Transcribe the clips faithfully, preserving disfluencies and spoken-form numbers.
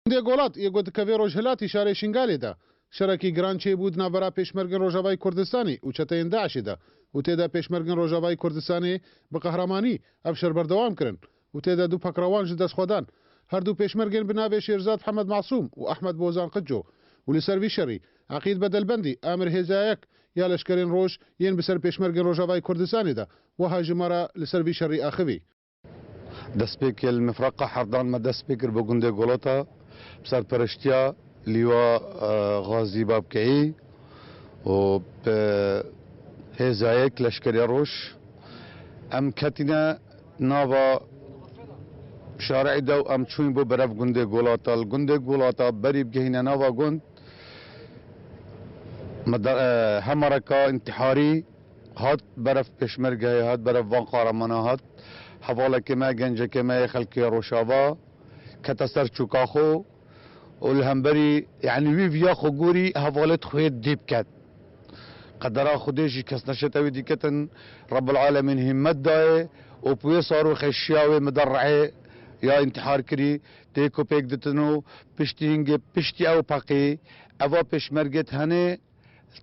Gundê Golat yê ku dikeve rojhilatî şarê Şingalê de, şerekî giran çêbû di navbera pêşmergên Rojavayê Kurdistanê û çeteyên DAIŞê de û tê de pêşmergên Rojavayê Kurdistanê bi qehremanî ev şer berdewam kirin û tê de du pekrewan ji dest xwe dan. Her du pêşmergên bi navê Şêrzad Hemed Masûm û Ehmed Bozan Qico û li ser vî şerî Eqîd Bedelbendî, amir hêza yek ya leşkerên roj yên bi ser pêşmergên Rojavayê Kurdistanê de, wiha ji me re li ser vî şerî axivî. Destpêkê li Mifreqa Herdan me dest pê kir bo gundê Golota, bi serpereştiya Lîwa, e, Xazî Babkeyî û bi hêzayek leşkeriya roj. Em ketîne nava şarê de û em çûyn bo berev gundê Golota. Li gundê Golota berî bigihîne nava gund, me de, e, hemareka întiharî hat berev pêşmergeyê, hat berev van qaramana hat. Hevalekê me, gencekê me yê xelkê Rojava kete ser çûka xwe û li hemberî, yanî wî viya xwe gorî hevalê xwe yê dî biket. Qedera Xwedê jî kes neşete wî dîketin. Rebbil Alemîn hîmmet dayê û bi wê saroxê şiya wê miderrihê ya întîhar kirî tê ku pêk ditin û piştî hingê piştî ew peqî eva pêşmergê tenê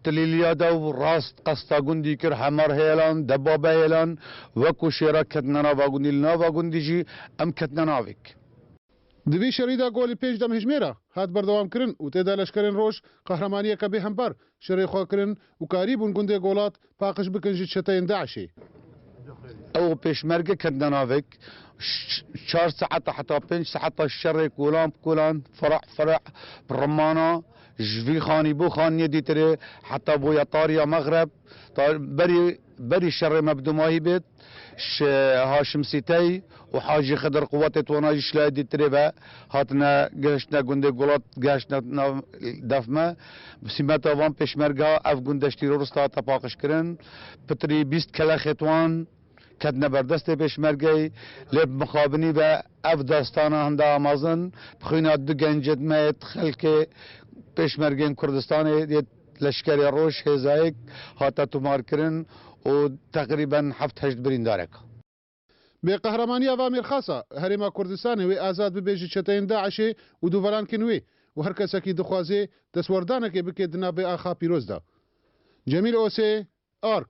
tilîliya de û rast qesta gundî kir, hemar hêlan, debabehêlan, wekû şêra ketine nava gundî, li nava gundî jî em ketine navêk. Di vî şerî de golî pênc demhejmêra hat berdewamkirin û tê de leşkerên roj qehremaniyeke bêhember şerê xwe kirin û karîbûn gundê Golat paqij bikin ji çeteyên DAIŞê. Ew pêşmerge ketine navek, ş-, çar saeta heta pênc saeta şerê kolan bi kolan, fira fira, bi rimana, ji vî xanî bo xaniyê dîtirê, heta bo ya tariya mexreb, ta-, berî, berî şerê me bi dumahî bêt, ji Haşim Sîtey û Hacî Xidir quwetê twana jî şilayê dîtirê ve hatine, gihiştine gundê Gulat, gihiştine nav def me. Bi sîmeta van pêşmerga ev gund deştî rorista hate paqijkirin. Pitirî bîst kelexê twan ketine ber destê pêşmergeyê, lê bi mixabinî ve ev destana hinde amazin, bi xwîna du gencêt me yê xelkê pêşmergên Kurdistanê yê leşkerê roj hêzayek hate tomarkirin û teqrîben heft heşt birîndarek. Bi qehremanî ava mêrxasa Herêma Kurdistanê wê azad bibe ji çeteyên DAIŞê û dûvelankên wê û her kesekî dixwaze destwerdanekê bike di navê axa pîroz de. Cemîl Osê, Ark.